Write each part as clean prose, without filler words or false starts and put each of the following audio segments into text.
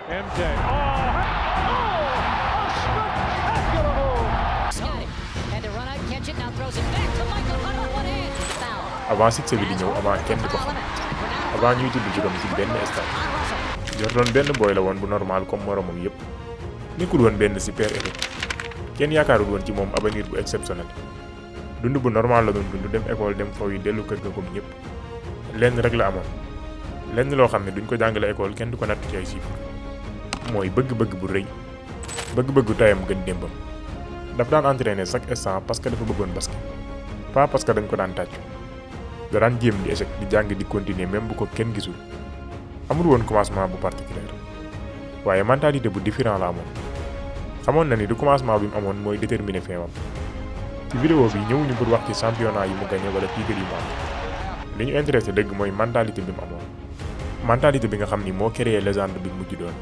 MJ. A spectacular move. Got it. Had to run out, catch it, now throws it back to Michael Hunter, one hand. Foul. avant succès bi di ñëw avant kenn di ko xam avant ñuy tudd juróom ci benn stade Jordan benn boy la woon bu normal comme moromam yépp nekkul woon benn super héros kenn yaakaarul woon ci moom avenir bu exceptionnel dund bu normal la doon dund dem école dem faw yi dellu kër ga comme ñëpp lenn rek la amoon lenn loo xam ne duñ ko jàngale école kenn du ko natt ci ay chiffres mooy bëgg-bëgg bu rëy bëgg-bëggu tayam gën démbam daf daan entraîner chaque instant parce que dafa bëggoon basket pas parce que dañ ko daan tàccu da daan jéem di échec di jàng di continuer même bu ko kenn gisul amul woon commencement bu particulier waaye mentalité bu différent la amoon xamoon na ni du commencement bi mu amoon mooy déterminer feewam ci vidéo bi ñëwuñu pour wax ci championnat yi mu gagné wala titre yi mu am li ñu intéressé dëgg mooy mentalité bi mu amoon mentalité bi nga xam ni moo créé légende bi mujj doon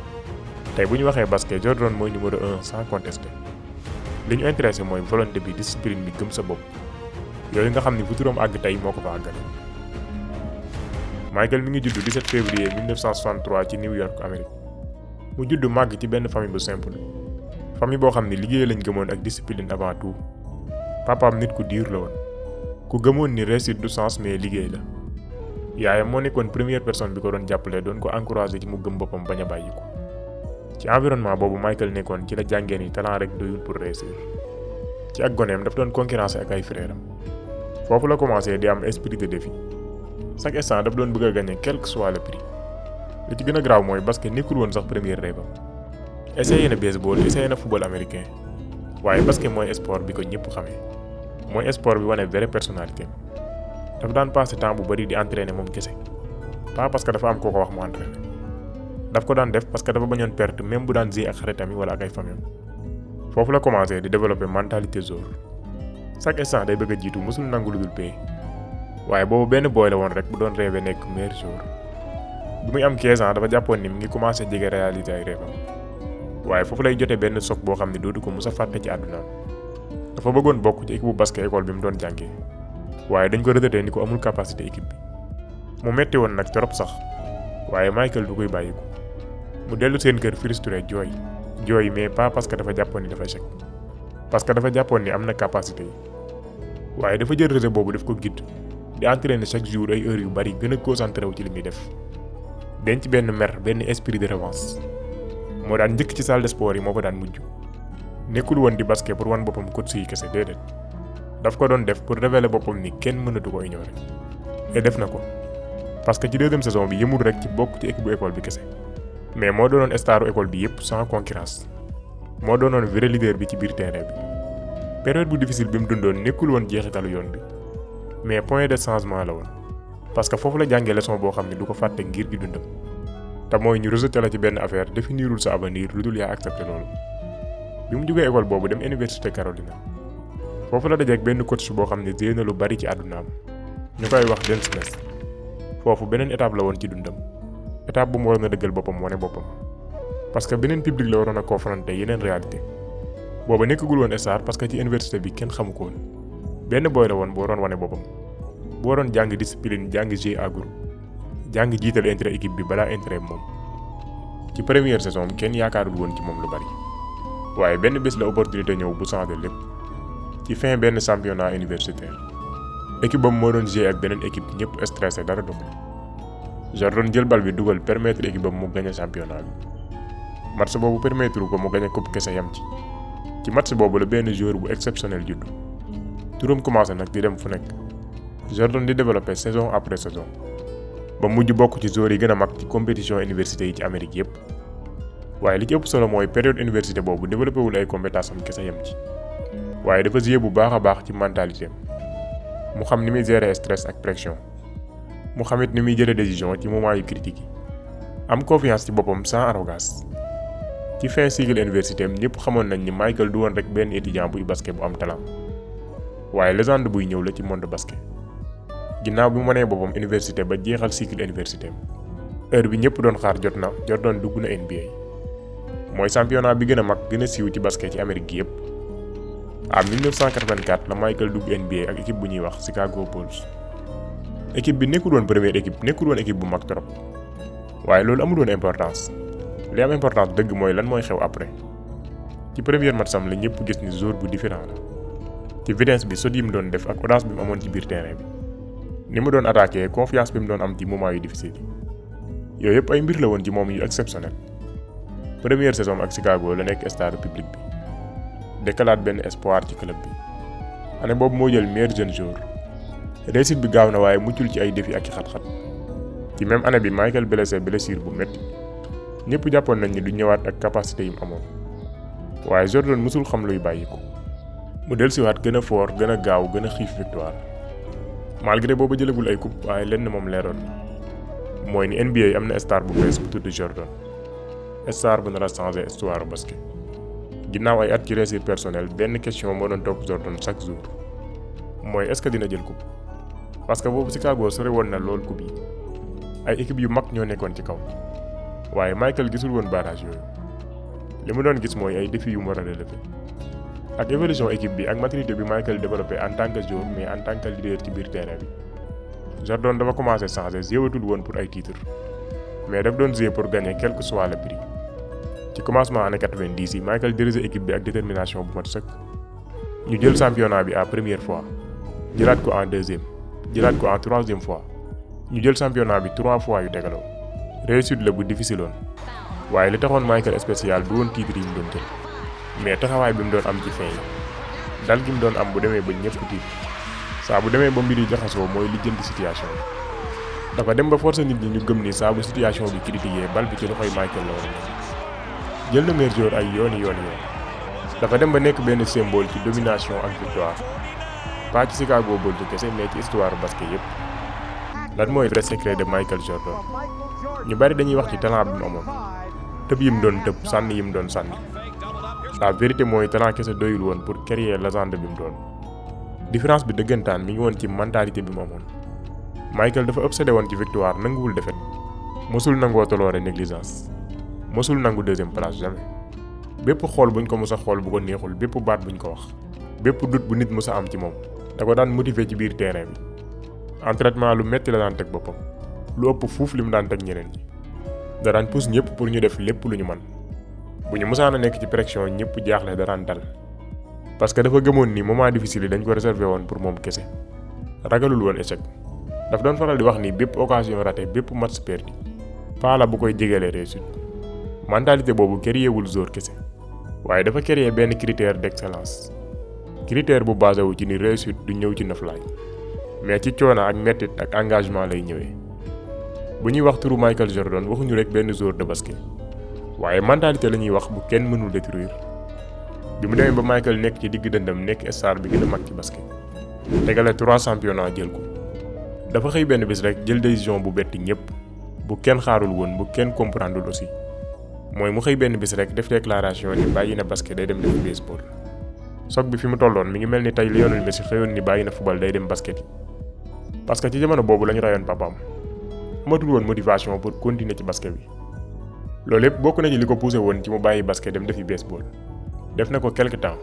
tey bu ñu waxee basket Jordan mooy numéro 1 sans contester li ñu intéressé mooy volonté bi discipline bi gëm sa bopp yooyu nga xam ni fu turam àgg tey moo ko fa àggale Michael mi ngi judd 17 février 1963 ci New York Amérique mu judd màgg ci benn famille bu simple famille boo xam ni liggéey lañ gëmoon ak discipline avant tout papaam nit ku diir la woon ku gëmoon ni réussite du sens mais liggéey la yaayam moo nekkoon première personne bi ko doon jàppale doon ko encouragé ci mu gëm boppam bañ a bàyyi ko ci environnement boobu Michael nekkoon ci la jàngee ni talent rek doyul pour réussir ci ak goneem daf doon concurrence ak ay frères am foofu la commencé di am esprit de défi chaque instant daf doon bëgg a gagner quel que soit le prix li ci gën a graaw mooy basket nekkul woon sax première rêve am essayé na baseball essayé na football américain waaye basket mooy sport bi ko ñëpp xamee mooy sport bi wane vraie personnalité dafa daan passé temps bu bari di entraîner moom kese pas parce que dafa am koo ko wax mu entraîner daf ko daan def parce que dafa bañoon perte même bu daan jouer ak xaritam yi wala ak ay famille foofu la commencé di développer mentalité joueur chaque instant day bëgg a jiitu mësul nangu lu dul pay waaye boobu benn boy la woon rek bu doon rêvé nekk meilleur joueur bi muy am 15 ans dafa jàppoon ni mi ngi commencé jege réaliser ay rêvam waaye foofu lay jotee benn choc boo xam ne dootu ko mës a fàtte ci àddunaam dafa bëggoon bokk ci équipe bu basket école bi mu doon jàngee waaye dañ ko rejeté ni ko amul capacité équipe bi mu metti woon nag trop sax waaye Michael du koy bàyyiku mu dellu seen kër frustré jooy mais pas parce que dafa jàppoon ni dafa échec parce que dafa jàppoon ni am na capacité yi waaye dafa jël rejet boobu def ko guide di entraîner chaque jour ay heures yu bari gën a concentré wu ci li muy def denc benn mer benn esprit de revanche moo daan njëkk ci salle de sport yi moo ko daan mujj nekkul woon di basket pour wan boppam coach yi kese déedéet daf ko doon def pour révéler boppam ni kenn mënatu ko ignorer et def na ko parce que ci deuxième saison bi yëmul rek ci bokk ci équipe bu école bi kese mais moo doonoon staru école bi yépp sans concurrence moo doonoon vrai leader bi ci biir terrain bi période bu difficile bi mu dundoon nekkul woon jeexitalu yoon bi mais point de changement la woon parce que foofu la jàngee leçon boo xam ne du ko fàtte ngir di dundam te mooy ñu rejeté la ci benn affaire définirul sa avenir lu dul yaa accepté loolu bi mu jógee école boobu dem université Carolina foofu la dajeek benn coach boo xam ne jéem na lu bari ci àddunaam ñu koy wax Den Smith foofu beneen étape la woon ci dundam étape bu mu waroon a dëggal boppam wane boppam parce que beneen public la waroon a confronter yeneen réalité booba nekkagul woon star parce que ci université bi kenn xamu ko woon benn boy la woon bu waroon wane boppam bu waroon jàng discipline jàng jeu à groupe jàng jiital intérêt équipe bi balaa intérêt moom ci première saison kenn yaakaarul woon ci moom lu bari waaye benn bés la opportunité ñëw bu changé lépp ci fin benn championnat universitaire équipe bam moo doon jouer ak beneen équipe ñëpp stressé dara doxul Jordan jël bal bi dugal permettre équipe bam mu gagné championnat bi match boobu permettre ko mu gagné coupe kese yam ci match boobu la benn joueur bu exceptionnel juddu turam commencé nag di dem fu nekk Jordan di développer saison après saison ba mujj bokk ci joueurs yi gën a mag ci compétition université yi ci Amérique yépp waaye li ci ëpp solo mooy période université boobu développé wul ay compétences am kese yam ci waaye dafa jouer bu baax a baax ci mentalité am mu xam ni muy gérer stress ak pression mu xamit ni muy jëlee décision ci moment yu critique yi am confiance ci boppam sans arrogance ci fin cycle université am ñëpp xamoon nañ ni Michael du woon rek benn étudiant buy basket bu am talent waaye légende buy ñëw la ci monde basket ginnaaw bi mu mënee boppam université ba jeexal cycle université am heure bi ñëpp doon xaar jot na Jordan dugg na NBA mooy championnat bi gën a mag gën a siiw ci basket ci Amérique gi yépp en 1984 la Michael dugg NBA ak équipe bu ñuy wax Chicago Bulls équipe bi nekkul woon première équipe nekkul woon équipe bu mag trop waaye loolu amul woon importance li am importance dëgg mooy lan mooy xew après. ci premier match am la ñëpp gis ni joueur bu différent la ci vitesse bi sot yi mu doon def ak audace bi mu amoon ci biir terrain bi ni mu doon attaqué confiance bi mu doon am ci moment yu difficile yi yooyu yëpp ay mbir la woon ci moom yu exceptionnel. première saison ak Chicago la nekk star public bi décalaat benn espoir ci club bi année boobu moo jël meilleur jeune joueur. réussite bi gaaw na waaye muccul ci ay défis ak i xat-xat ci même année bi Michael blessure bu métti ñëpp jàppoon nañ ni du ñëwaat ak capacité yi mu amoon waaye Jordan mësul xam luy bàyyi ko mu dellusiwaat gën a fort gën a gaaw gën a xiif victoire malgré boobu jëlagul ay coupe waaye lenn moom leeroon na mooy ni NBA am na star bu bees bu tudd Jordan star bu nar a changé histoire basket. ginnaaw ay at ci réussite personnelle benn question moo doon topp Jordan chaque jour mooy est-ce que dina jël coupe parce que boobu Chicago sore woon na lool coupe yi ay équipe yu mag ñoo nekkoon ci kaw waaye Michael gisul woon barrage yooyu li mu doon gis mooy ay défis yu mu war a relever ak évolution équipe bi ak maturité bi Michael développé en tant que joueur mais en tant que leader ci biir terrain bi. Jordan dafa commencé changer jéewatul woon pour ay titres mais daf doon jouer pour gagner quel que soit le prix. ci commencement année 90 yi Michael dirigé équipe bi ak détermination bu mat sëkk ñu jël championnat bi à première fois jëlaat ko en deuxième jëlaat ko en troisième fois ñu jël championnat bi 3 fois yu tegaloo. réussite la bu difficile woon waaye li taxoon Michael spécial du woon titre yi mu doon jël mais taxawaay bi mu doon am ci fin yi dal gi mu doon am bu demee ba ñëpp tiit saa bu demee ba mbir yi jaxasoo mooy li jënd situation bi dafa dem ba forcer nit ñi ñu gëm ni saa bu situation bi critiqué bal bi ci loxoy Michael la woon jël na meilleur joueur ay yooni dafa dem ba nekk benn symbole ci domination ak victoire pas ci Chicago Bulls kese mais ci histoire basket yépp. lan mooy vrai secret de Michael Jordan ñu bari dañuy wax ci talent bi mu amoon tëb yi mu doon tëb sànni yi mu doon sànni la vérité mooy talent kese doyul woon pour créer légende bi mu doon. différence bi dëggantaan mi ngi woon ci mentalité bi mu amoon Michael dafa obsédé woon ci victoire nanguwul défaite mosul nangoo toloore négligence mosul nangu deuxième place jamais bépp xool buñ ko mës a xool bu ko neexul bépp baat buñ ko wax bépp doute bu nit mës a am ci moom da ko daan motiver ci biir terrain bi. entraînement lu metti la daan teg boppam lu ëpp fuuf li mu daan teg ñeneen ñi da daan pousse ñëpp pour ñu def lépp lu ñu man bu ñu mësaan a nekk ci pression ñëpp jaaxle da daan dal parce que dafa gëmoon ni moment difficile yi dañ ko réservé woon pour moom kese ragalul woon échec daf doon faral di wax ni bépp occasion raté bépp match perdu pas la bu koy jegelee réussite. mentalité boobu créé wul joueur kese waaye dafa créé benn critère d'excellence critère bu basé wu ci ni réussite du ñëw ci noflaay mais ci coono ak mettit ak engagement lay ñëwee. bu ñuy wax turu Michael Jordan waxuñu rek benn joueur de basket waaye mentalité la ñuy wax bu kenn mënul détruire. bi mu demee ba Michael nekk ci digg dëndam nekk star bi gën a mag ci basket tegale 3 championnats jël ko dafa xëy benn bés rek jël décision bu betti ñëpp bu kenn xaarul woon bu kenn comprendul aussi mooy mu xëy benn bés rek def déclaration ni bàyyi na basket day dem def baseball. soog bi fi mu tolloon mi ngi mel ni tey Lionel Messi xëyoon ni bàyyi na football day dem basket yi parce que ci jamono boobu lañu rayoon papaam amatul woon motivation pour continuer ci basket bi. loolu yëpp bokk na ci li ko poussé woon ci mu bàyyi basket dem defi baseball def na ko quelque temps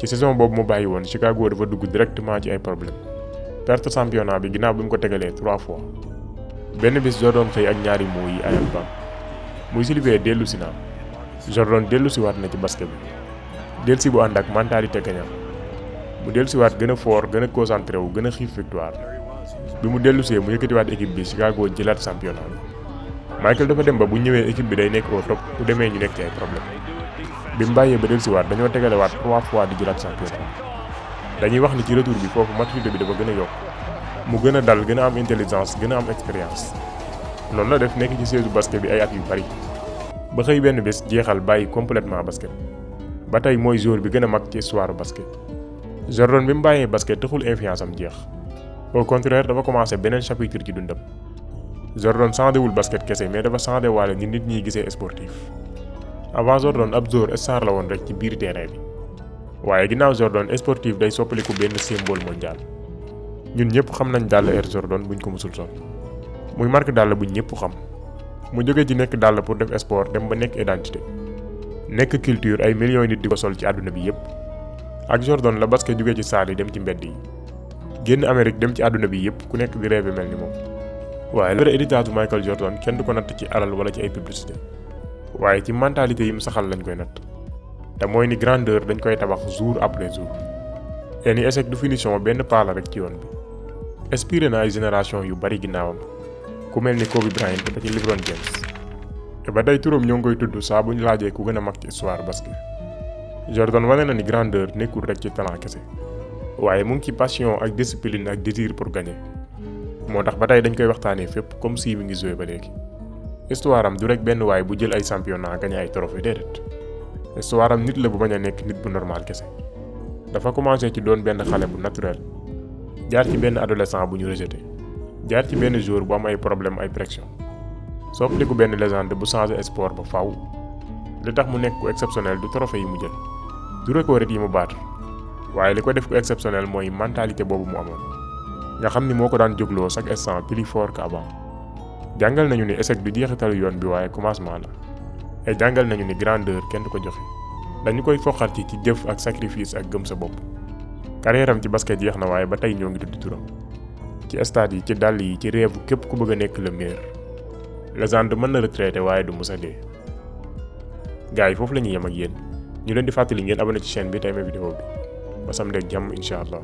ci saison boobu mu bàyyi woon Chicago dafa dugg directement ci ay problème perte championnat bi ginnaaw bi mu ko tegalee 3 fois benn bis Jordan xëy ak ñaari moo yi ayal bam muy Sylvain dellu si naa Jordan dellu si waat na ci basket bi dellu si bu ànd ak mentalité gagnant mu dellu si waat gën a fort gën a concentré wu gën a xiif victoire bi mu dellu see mu yëkkatiwaat équipe bi Chicago jëlaat championnat bi. Michael dafa dem ba bu ñëwee équipe bi day nekk au top bu demee ñu nekk ci ay problème bi mu bàyyee ba dellu si waat dañoo tegalewaat 3 fois di jëlaat championnat dañuy wax ni ci retour bi foofu maturité bi dafa gën a yokk mu gën a dal gën a am intelligence gën a am expérience noonu la def nekk ci siège basket bi ay at yu bari ba xëy benn bés jeexal bàyyi complètement basket ba tey mooy joueur bi gën a mag ci histoire basket. Jordan bi mu bàyyee basket taxul influence am jeex au contraire dafa commencé beneen chapitre ci dundam. Jordan changé wul basket kese mais dafa changé waale ni nit ñiy gisee sportif avant Jordan ab joueur star la woon rek ci biir terrain bi waaye ginnaaw Jordan sportif day soppaliku benn symbole mondial. ñun ñëpp xam nañ dàll Air Jordan buñ ko musul sol muy marque dàll buñ ñëpp xam mu jóge ci nekk dàll pour def sport dem ba nekk identité nekk culture ay millions nit di ko sol ci àdduna bi yëpp. ak Jordan la basket jóge ci saal yi dem ci mbedd yi génn Amérique dem ci àdduna bi yëpp ku nekk di rêve mel ni moom. waaye le vrai héritage bu Michael Jordan kenn du ko natt ci alal wala ci ay publicité waaye ci mentalité yi mu saxal lañ koy natt te mooy ni grandeur dañ koy tabax jour après jour et ni échec du finition benn pas la rek ci yoon bi. inspiré na ay génération yu bari ginnaawam ku mel ni Kobe Bryant ba ci LeBron James te ba tey turam ñoo ngi koy tudd saa bu ñu laajee ku gën a mag ci histoire basket. Jordan wane na ni grandeur nekkul rek ci talent kese waaye mu ngi ci passion ak discipline ak désir pour gagner moo tax ba tey dañ koy waxtaanee fépp comme si mi ngi joué ba léegi. histoire am du rek benn waay bu jël ay championnat gagné ay trophée déedéet histoire am nit la bu bañ a nekk nit bu normal kese. dafa commencé ci doon benn xale bu naturel jaar ci benn adolescent bu ñu rejeté jaar ci benn joueur bu am ay problème ay pression soppaliku benn légende bu changé sport ba faaw. li tax mu nekk ku exceptionnel du trophée yi mu jël du record yi mu battre waaye li ko def ku exceptionnel mooy mentalité boobu mu amoon nga xam ni moo ko daan jógloo chaque instant plus fort qu'avant. jàngal nañu ni échec du jeexitalu yoon bi waaye commencement la et jàngal nañu ni grandeur kenn du ko joxe dañu koy foqarti ci jëf ak sacrifice ak gëm sa bopp. carrière am ci basket jeex na waaye ba tey ñoo ngi tudd turam ci stade yi ci dàll yi ci rêve képp ku bëgg a nekk le meilleur. légende mën na retraité waaye du musa dee. gars yi foofu la ñuy yem ak yéen ñu leen di fàttali ngeen abonné ci chaîne bi te aimé vidéo bi ba samedi ak jàmm incha allah.